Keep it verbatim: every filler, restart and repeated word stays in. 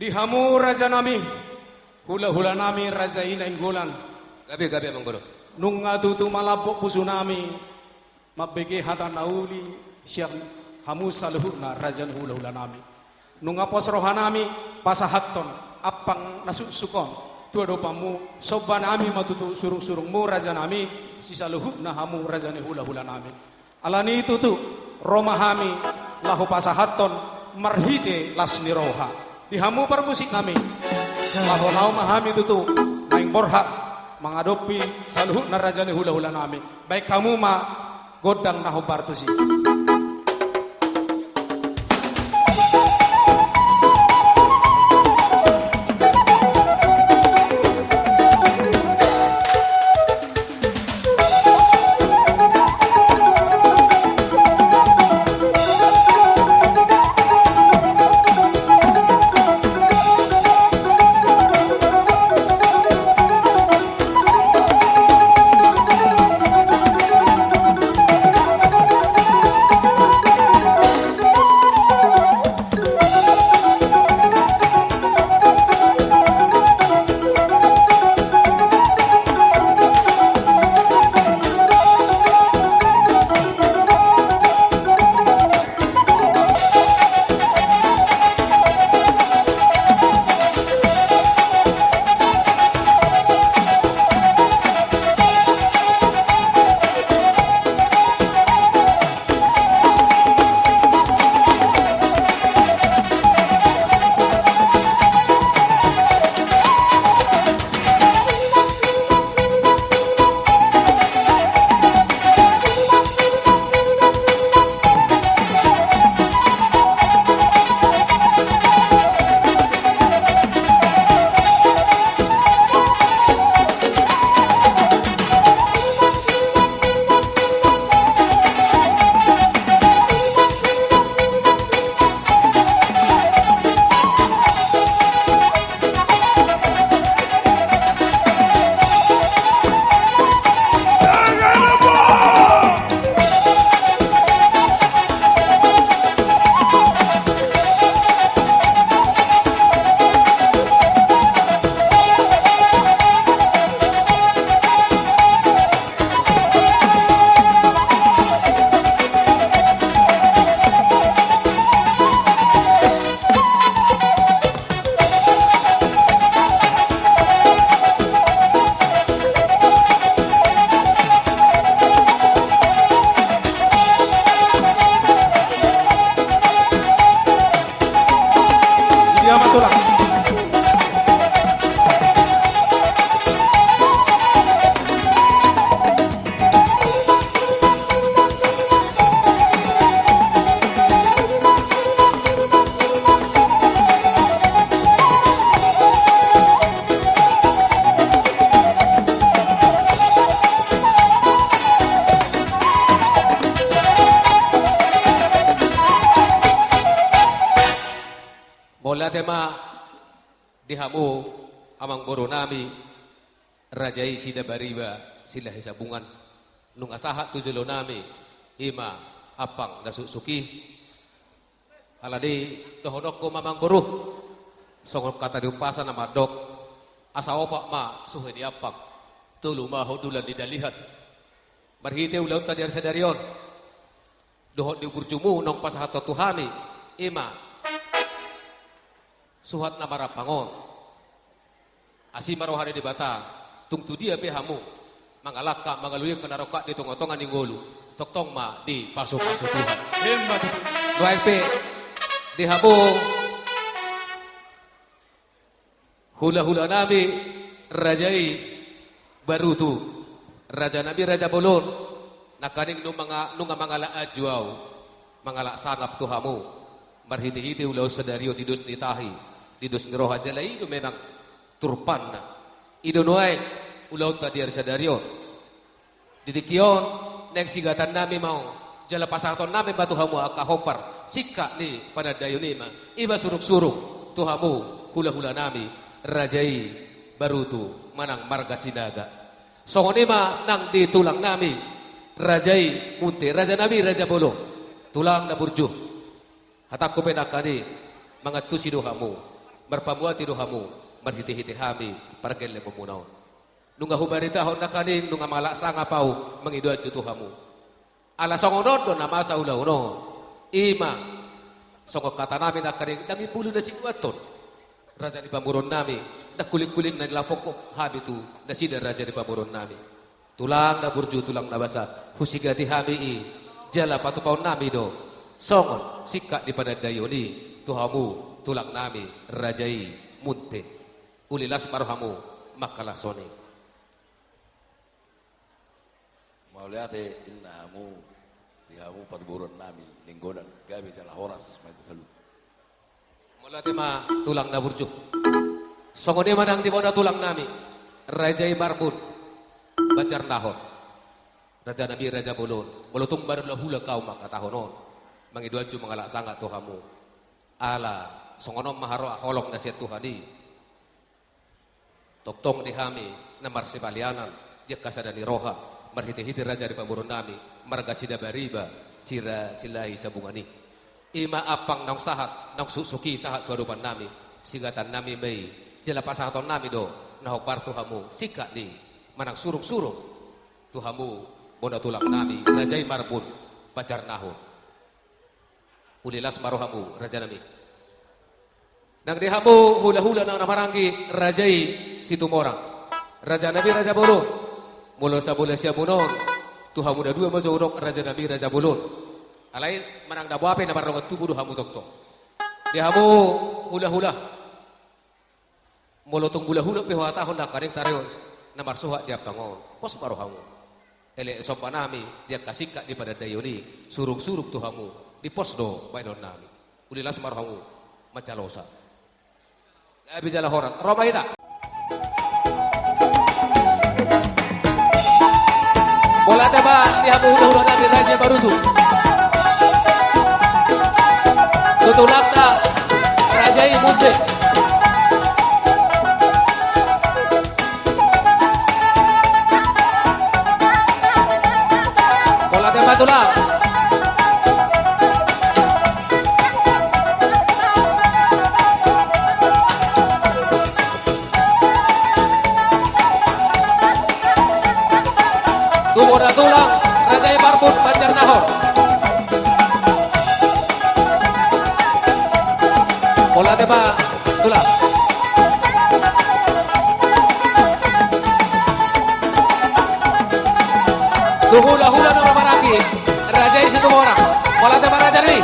Di hamu rajanami, hulahulanami, Raja i Nainggolan. Gabe, gabe, Amangboru. Nunga tutu malambok pusunami, mambege hata na uli sian hamu saluhutna raja ni hulahulanami. Nunga pos rohanami pasahathon ampang na suksuk on tu adopanmu, sombanami ma tutu surungsurungmu rajanami, sisaluhutna hamu raja ni hulahulanami. Alani i tutu, ro ma hami laho pasahathon marhite las ni roha di hamu parmusiknami. Laho laho ma hami tutu naeng borhat mangadopi saluhutna raja ni hulahulanami. Baen hamu ma gondang na hombar tusi. Mauliate ma di hamu amangborunami, raja i Sidabariba Silahisabungan, nunga sahat tu jolonami, i ma ampang na suksuk i. Alani i dohononku ma amangboru, songon hata ni umpasa na mandok, asa opat ma suhi ni ampang, tolu ma hundulan ni dalihan. Marhite ulaonta di ari sadari on dohot di burjumu naung pasahathon tu hami, i ma suhat na marampang on. Asi ma roha ni Debata, tung tu dia pe hamu mangalangka, mangalului angka na rongkap di tongatonga ni ngolu, tongtong ma dipasupasu Tuhan. Emma tutu. Nuaeng pe di hamu hulahulanami, raja i Barutu, rajanami raja bolon, nangkaning nunga manga-, nunga mangalap anju ahu, mangalap sangap tu hamu, marhitehite ulaon sadari on di dos ni tahi, di dos ni roha, jala i do memang turpanna. I do nuaeng ulaonta di ari sadari on. Di tingki on, naeng sigaatannami ma on, jala pasahatonnami ma tu hamu angka hombar singkat ni panandaion i ma, i ma surungsurung tu hamu hulahulanami, raja i Barutu manang marga Sinaga. Songon i ma nang di tulangnami, raja i Munthe, rajanami raja bolon, tulang na burju. Hatangku pe nangkaning i, mangantusi do hamu, Marpamuati do hamu marhitehite hami pargellengonmuna on. Nunga hubaritahon nangkaning, nunga mangalap sangap ahu mangido anju tu hamu. Ala songon on do na masa ulaon on. I ma songon hatanami nangkaning, ndang imbulu na sinuanhon raja ni pamoruonnami, ndang hulinghuling na nilapokhon hami tu nasida raja ni pamoruonnami. Tulang na burju, tulang na basa, husigati hami i, jala patupaonnami do songon singkat ni panandaion i tu hamu tulangnami, raja i Munthe. Uli las ma rohamu mangkalashon i. Mauliate inna hamu, di hamu parboruonnami Nainggolan, gabe jala horas ma hita saluhut. Mauliate ma tulang na burju. Songon i ma nang di bona tulangnami, raja i Marbun, Banjarnahor. Rajanami raja bolon, molo tung marhulahula ahu manghatahon on, mangido anju mangalap sangap tu hamu. Ala songon on ma haroa holong na sian Tuhan i. Tongtong di hami na marsipalianan di angka sada ni roha, marhitehite raja ni pamoruonnami, marga Sidabariba, Sira-, Silahi Sabungan i. I ma ampang naung sahat, naung suksuk i sahat tu adopannami, singatannami ma i, jala pasahatonnami do na hombar tu hamu singkat ni manang surungsurung tu hamu bona tulangnami, raja i Marbun, Banjarnahor. Uli las ma rohamu, rajanami. Nang di hamu hulahula na marhaha-maranggi, raja i Situmorang, rajanami raja bolon. Molo sabola siamun on, tu hamu na dua ma jo hudok, rajanami raja bolon. Alai manang dabo ape na mardongan tubu do hamu tongtong. Di hamu hulahula, molo tung bulahulok pe huhatahon nangkaning, taringot na marsuhat di ampang on, pos ma rohamu. Elek sombanami di angka singkat ni panandaion i, surungsurung tu hamu, dipos do bahenonnami. Uli las ma rohamu manjalosa. Gabe jala horas, ro ma hita. Mauliate ma di hamu hulahulanami, raja i Marutu. Tu tulangta, raja i Munthe. Mauliate ma tulang. Tu bona tulang, raja i Marbun, Banjarnahor. Mauliate ma tulang. Tu hulahula na marhaha-maranggi, raja i Situmorang. Mauliate ma, rajanami.